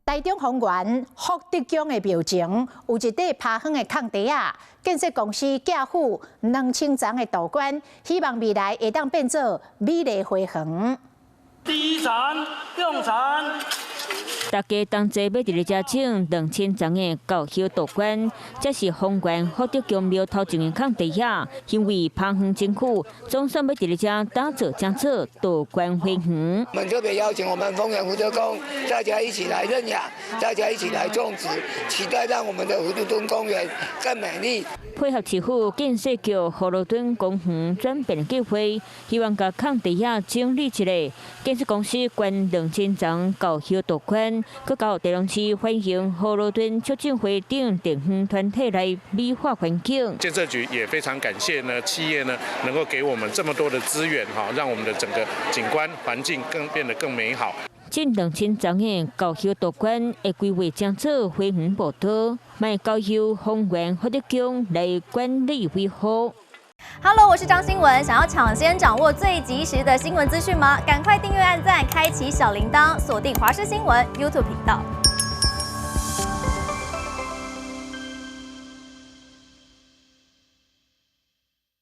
台中豐原福德宮的廟前有一塊拋荒的空地仔，建設公司寄付2000層的道觀，希望未來會當變做美麗花園。第一層用餐。大家同齊欲佇咧遮種2000叢的厚葉杜鵑，這是豐原福德宮廟頭前的空地仔，因為拋荒真久，總算欲佇咧遮打造成做杜鵑花園。我們特別邀請我們豐原福德宮，大家一起來認養，大家一起來種植，期待讓我們的福德墩公園更美麗。配合市府建設局葫蘆墩公園轉變計劃，希望共空地仔整理一下。建設公司捐2000叢厚葉杜鵑，閣交基隆市歡迎葫蘆墩促進會等地方團體來美化環境。建設局也非常感謝呢，企業呢能夠給我們這麼多的資源，哈，讓我們的整個景觀環境更變得更美好。近2000叢的厚葉杜鵑會規劃成做花園步道，嘛交由豐原福德宮來管理維護。 Hello，我是張新文，想要搶先掌握最及時的新聞資訊嗎？趕快訂閱、按讚、開啟小鈴鐺，鎖定華視新聞 YouTube 頻道。